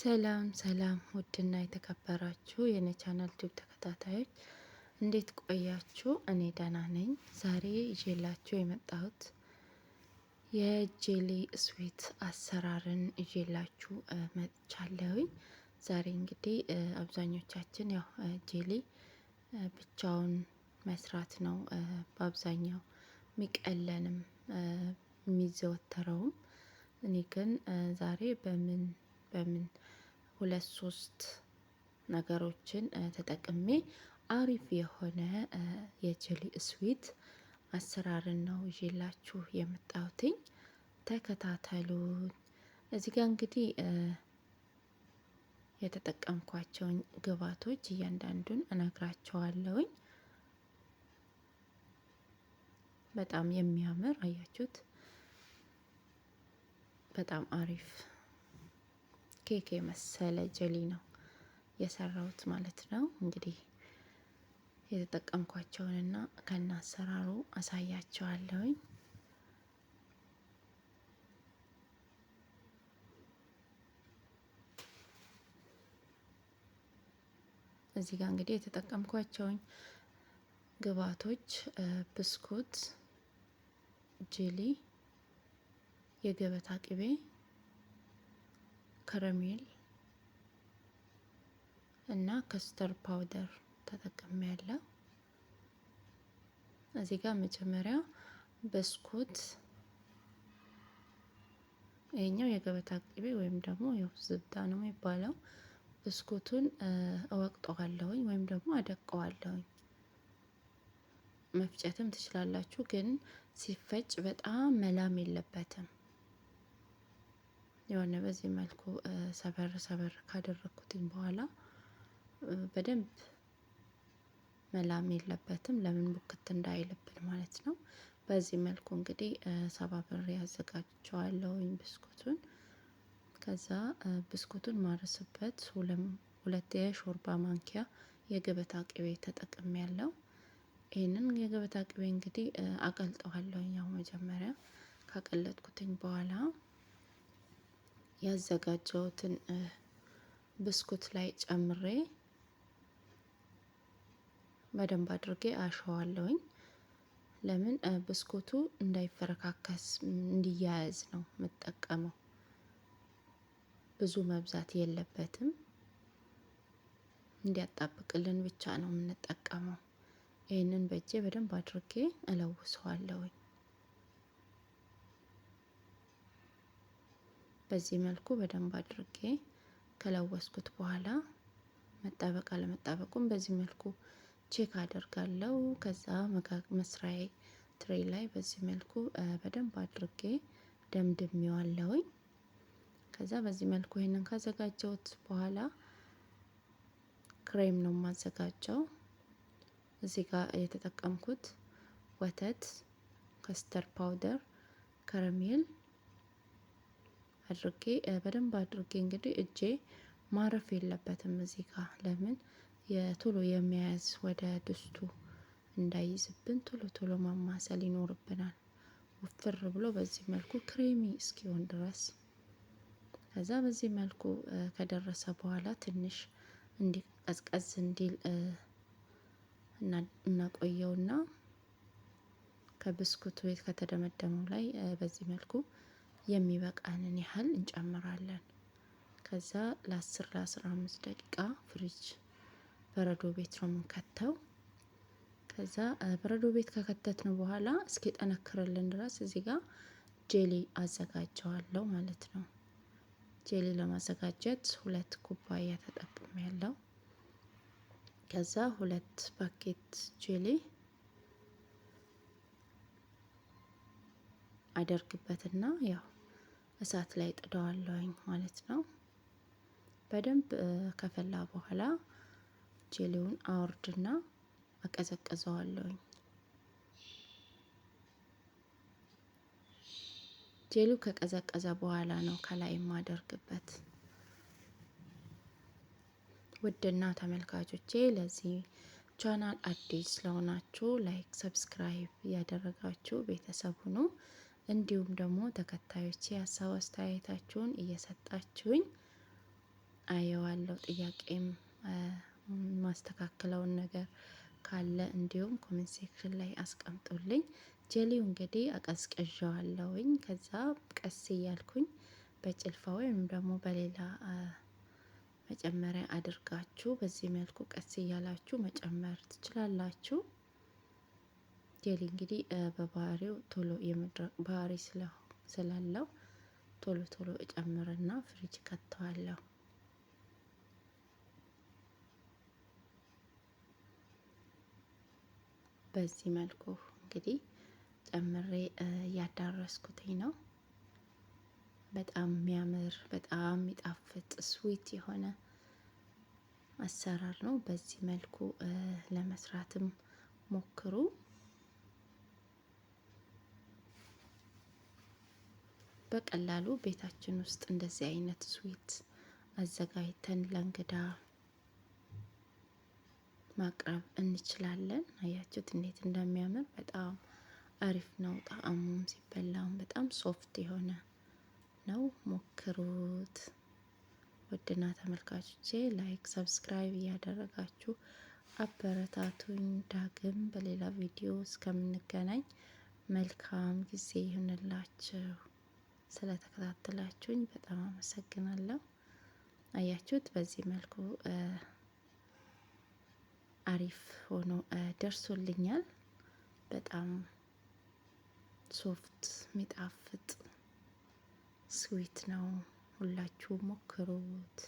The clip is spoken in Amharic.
ሰላም ሰላም ውድና የተከበራችሁ የኔ ቻናል ቲዩብ ተከታታዮች እንዴት ቆያችሁ? እኔ ደህና ነኝ። ዛሬ ይዤላችሁ የመጣሁት የ jelly sweet አሰራርን ይዤላችሁ መጥቻለሁኝ። ዛሬ እንግዲህ አብዛኞቻችን ያው jelly ብቻውን መስራት ነው በአብዛኛው የሚቀለንም የሚዘወተረውም። እኔ ግን ዛሬ በምን በምን ሁለት ሶስት ነገሮችን ተጠቅሜ አሪፍ የሆነ የ jelly sweet አሰራርን ነው ይዤላችሁ የመጣሁትኝ። ተከታተሉኝ። እዚህ ጋር እንግዲህ የተጠቀምኳቸውን ግብአቶች እያንዳንዱን እነግራቸዋለሁኝ። በጣም የሚያምር አያችሁት፣ በጣም አሪፍ ኬክ የመሰለ jelly ነው የሰራሁት ማለት ነው። እንግዲህ የተጠቀምኳቸውንና ከነ አሰራሩ አሳያቸዋለሁኝ። እዚህ ጋር እንግዲህ የተጠቀምኳቸውን ግብአቶች ብስኩት፣ jelly፣ የገበታ ቅቤ፣ caramel እና custard powder ተጠቅሜ ያለው። እዚህ ጋር መጀመሪያ ብስኩት፣ ይሄኛው የገበታ ቅቤ ወይም ደግሞ ያው زبدة ነው የሚባለው። ብስኩቱን እወቅጠዋለሁኝ ወይም ደግሞ አደቀዋለሁኝ። መፍጨትም ትችላላችሁ፣ ግን ሲፈጭ በጣም መላም የለበትም። የሆነ በዚህ መልኩ ሰበር ሰበር ካደረግኩትኝ በኋላ በደንብ መላም የለበትም። ለምን ቡክት እንዳይልብን ማለት ነው። በዚህ መልኩ እንግዲህ ሰባብሬ አዘጋጅቸዋለሁኝ ብስኩቱን። ከዛ ብስኩቱን ማረስበት ሁለት የሾርባ ማንኪያ የገበታ ቅቤ ተጠቅሜ ያለው። ይህንን የገበታ ቅቤ እንግዲህ አቀልጠዋለሁኝ። ያው መጀመሪያ ካቀለጥኩትኝ በኋላ ያዘጋጀሁትን ብስኩት ላይ ጨምሬ በደንብ አድርጌ አሸዋለሁኝ። ለምን ብስኩቱ እንዳይፈረካከስ እንዲያያዝ ነው የምጠቀመው። ብዙ መብዛት የለበትም። እንዲያጣብቅልን ብቻ ነው የምንጠቀመው። ይህንን በእጄ በደንብ አድርጌ እለውሰዋለሁኝ። በዚህ መልኩ በደንብ አድርጌ ከለወስኩት በኋላ መጣበቅ አለመጣበቁም በዚህ መልኩ check አደርጋለሁ። ከዛ መስሪያዬ tray ላይ በዚህ መልኩ በደንብ አድርጌ ደምድሜዋለሁኝ። ከዛ በዚህ መልኩ ይሄንን ካዘጋጀሁት በኋላ ክሬም ነው የማዘጋጀው። እዚህ ጋር የተጠቀምኩት ወተት፣ custard powder፣ caramel አድርጌ በደንብ አድርጌ እንግዲህ እጄ ማረፍ የለበትም እዚህ ጋር ለምን የቶሎ የሚያያዝ ወደ ድስቱ እንዳይዝብን ቶሎ ቶሎ ማማሰል ይኖርብናል። ውፍር ብሎ በዚህ መልኩ creamy እስኪሆን ድረስ። ከዛ በዚህ መልኩ ከደረሰ በኋላ ትንሽ እንዲቀዝቀዝ እንዲል እናቆየውና ከብስኩቱ ከተደመደመው ላይ በዚህ መልኩ የሚበቃንን ያህል እንጨምራለን። ከዛ ለ10 ለ15 ደቂቃ ፍሪጅ በረዶ ቤት ነው የምንከተው። ከዛ በረዶ ቤት ከከተትነው በኋላ እስኪጠነክርልን ድረስ እዚህ ጋር jelly አዘጋጀዋለሁ ማለት ነው። jelly ለማዘጋጀት 2 ኩባያ ተጠቅሜያለሁ። ከዛ 2 ፓኬት jelly አደርግበትና ያው እሳት ላይ ጥደዋለሁኝ ማለት ነው። በደንብ ከፈላ በኋላ jelly ውን አወርድና አቀዘቅዘዋለሁኝ። jelly ው ከቀዘቀዘ በኋላ ነው ከላይ የማደርግበት። ውድና ተመልካቾቼ ለዚህ ቻናል አዲስ ለሆናችሁ like፣ subscribe እያደረጋችሁ ቤተሰብ ሁኑ። እንዲሁም ደግሞ ተከታዮቼ ሀሳብ አስተያየታችሁን እየሰጣችሁኝ አየዋለሁ። ጥያቄም ማስተካከለውን ነገር ካለ እንዲሁም comment section ላይ አስቀምጡልኝ። Jelly ው እንግዲህ አቀዝቅዣዋለሁኝ። ከዛ ቀስ እያልኩኝ በጭልፋ ወይም ደግሞ በሌላ መጨመሪያ አድርጋችሁ በዚህ መልኩ ቀስ እያላችሁ መጨመር ትችላላችሁ። Jelly እንግዲህ በባህሪው ቶሎ የመድረቅ ባህሪ ስላለው ቶሎ ቶሎ እጨምርና ፍሪጅ ከተዋለሁ። በዚህ መልኩ እንግዲህ ጨምሬ እያዳረስኩትኝ ነው። በጣም የሚያምር፣ በጣም የሚጣፍጥ sweet የሆነ አሰራር ነው። በዚህ መልኩ ለመስራትም ሞክሩ። በቀላሉ ቤታችን ውስጥ እንደዚህ አይነት sweet አዘጋጅተን ለእንግዳ ማቅረብ እንችላለን። አያችሁት እንዴት እንደሚያምር፣ በጣም አሪፍ ነው። ጣዕሙም ሲበላም በጣም soft የሆነ ነው። ሞክሩት። ውድና ተመልካቾቼ፣ like፣ subscribe እያደረጋችሁ አበረታቱኝ። ዳግም በሌላ ቪዲዮ እስከምንገናኝ መልካም ጊዜ ይሁንላችሁ። ስለተከታተላችሁኝ በጣም አመሰግናለሁ። አያችሁት፣ በዚህ መልኩ አሪፍ ሆኖ ደርሶልኛል። በጣም soft የሚጣፍጥ sweet ነው። ሁላችሁ ሞክሩት።